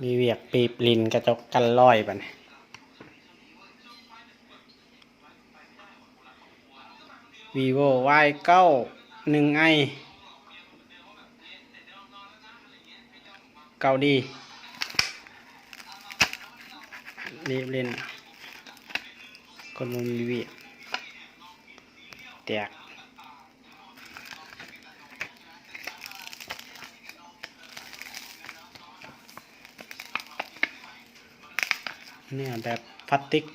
ມີວຽກປີບຫຼິ້ນກະຈົກກັນລອຍບາດນີ້. ວີໂວ ວາຍເກົ້າ ໜຶ່ງໄອ ເກົ້າດີ ລີບຫຼິ້ນ ຄົນບໍ່ມີວຽກ ແຕກ. ແນວແບບພລາສຕິກ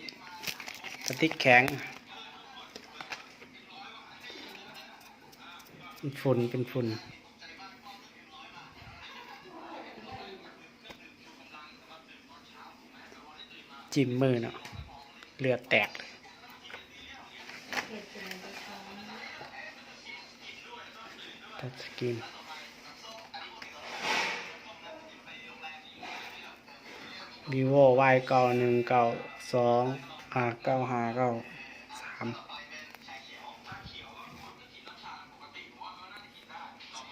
ພລາສຕິກແຂງ ເປັນຝຸ່ນ ເປັນຝຸ່ນ. ຈິ້ມມືເນາະ ເລືອດແຕກ. ທັດສະກຣີນ ວີໂວ ວາຍເກົ້າ ໜຶ່ງເກົ້າສອງ ອາ ເກົ້າຫ້າເກົ້າສາມ.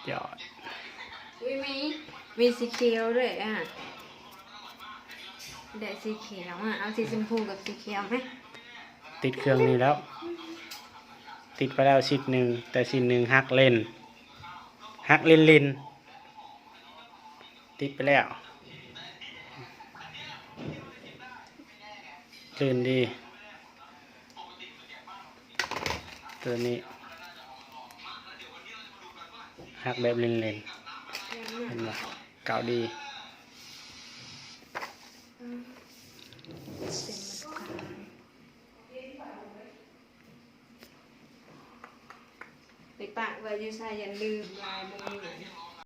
ຍອດ. ອຸ້ຍ ມີ ມີສີຂຽວດ້ວຍອະ ໄດ້ສີຂຽວອະ ເອົາສີຊົມພູກັບສີຂຽວໄໝ? ຕິດເຄື່ອງນີ້ແລ້ວ ຕິດໄປແລ້ວຊິດໜຶ່ງ ແຕ່ຊິດໜຶ່ງຫັກເຫຼັ້ນ ຫັກເຫຼັ້ນໆ ຕິດໄປແລ້ວ ລື່ນດີ. ຕົວນີ້ຫັກແບບເຫຼັ້ນໆ ເຫັນບໍ່? ເກົ່າດີ. ໄປປະໄວ້ຢູ່ໃສ ຢ່າລືມ ລາຍບໍ່ມີ.